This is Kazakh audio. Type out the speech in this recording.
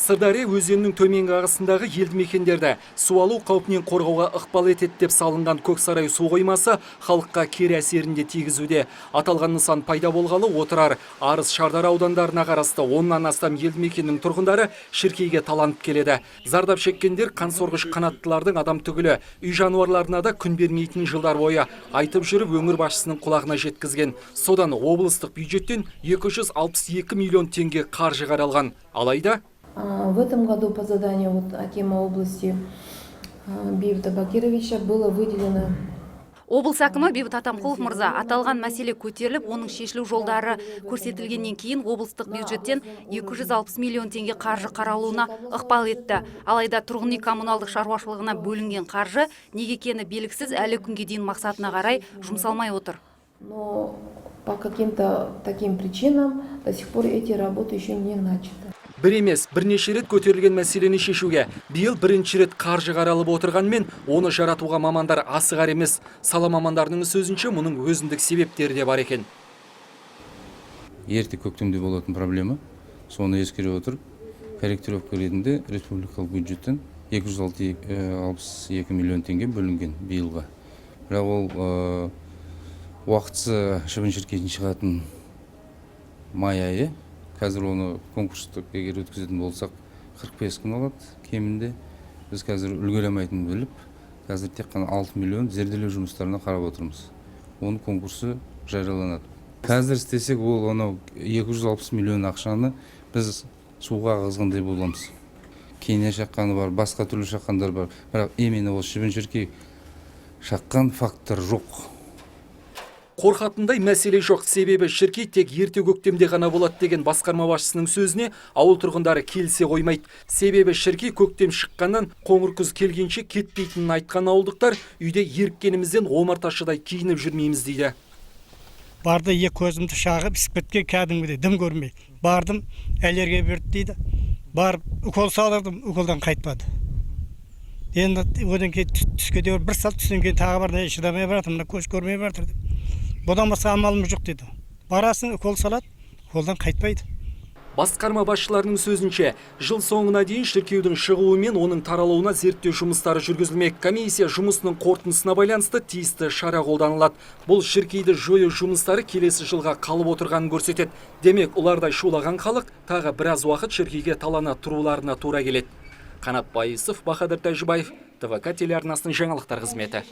Сырдария өзенінің төменгі ағысындағы елді мекендерді су алу қаупінен қорғауға ықпал етеді деп салынған Көксарай су қоймасы халыққа кері әсерін де тигізуде. Аталған нысан пайда болғалы Отырар, Арыс, Шардара аудандарына қарасты 10-нан астам елді мекеннің тұрғындары шіркейге таланып келеді. Зардап шеккендер қансорғыш қанаттылардың адам түгілі үй жануарларына да күн бермейтінін жылдар бойы айтып жүріп, өңір басшысының құлағына жеткізген. Содан облыстық бюджеттен 262 миллион теңге қаржы қаралған. Алайда В этом году по заданию вот акима области Бейбита Бакировича было выделено Облыс әкімі Бейбіт Атамқұлов мырза аталған мәселе көтеріліп, оның шешілу жолдары көрсетілгеннен кейін облыстық бюджеттен 260 миллион теңге қаржы қаралуына ықпал етті. Алайда тұрғын үй коммуналдық шаруашылығына бөлінген қаржы неге екені белгісіз, әлі күнге дейін мақсатына қарай жұмсалмай отыр. Но по каким-то таким причинам до сих пор эти работы еще не начаты. Бір емес, бірнеше рет көтерілген мәселені шешуге биыл бірінші рет қаржы қаралып отырғанмен, оны жаратуға мамандар асығар емес. Сала мамандарының сөзінше, мұның өзіндік себептері де бар екен. Ерте көктемде болатын проблема. Соны ескере отырып, корректировка ретінде республикалық бюджеттен 262 миллион теңге бөлінген биылға. Бірақ ол уақытысы шыбын шіркейдің шығатын май айы. Қазір оны конкурстық егер өткізетін болсақ, 45 күн алады кемінде. Біз қазір үлгере алмайтынын біліп, қазір тек қана 6 миллион зерделеу жұмыстарына қарап отырмыз. Оның конкурсы жарияланады. Қазір істесек, ол анау 260 миллион ақшаны біз суға ағызғандай боламыз. Кене шаққаны бар, басқа түрлі шаққандар бар, бірақ именно осы шыбын шіркей шаққан факттар жоқ. Қорқатындай мәселе жоқ, себебі шіркей тек ерте көктемде ғана болады деген басқарма басшысының сөзіне ауыл тұрғындары келісе қоймайды. Себебі шіркей көктем шыққаннан қоңыр күз келгенше кетпейтінін айтқан ауылдықтар үйде еріккенімізден омарташыдай киініп жүрмейміз дейді. Барды, екі көзімді шағып, ісіп кеткен кәдімгідей, дым көрмей бардым. Аллергия берді дейді. Барып укол салдырдым, уколдан қайтпады. Енді одан кейін түске дейін бір салды, түстен кейін тағы бар, шыдамай бара жатырмын, мына көз көрмей бара жатыр деп. Бұдан басқа амалымыз жоқ дейді. Барасың, укол салады, уколдан қайтпайды. Басқарма басшыларының сөзінше, жыл соңына дейін шіркеудің шығуы мен оның таралуына зерттеу жұмыстары жүргізілмек. Комиссия жұмысының қорытындысына байланысты тиісті шара қолданылады. Бұл шіркейді жою жұмыстары келесі жылға қалып отырғанын көрсетеді. Демек, ұлардай шулаған халық тағы біраз уақыт шіркейге талана тұруларына тура келеді. Қанат Байысов, Бахадыр Тәжібаев, ТВК телеарнасының жаңалықтар қызметі.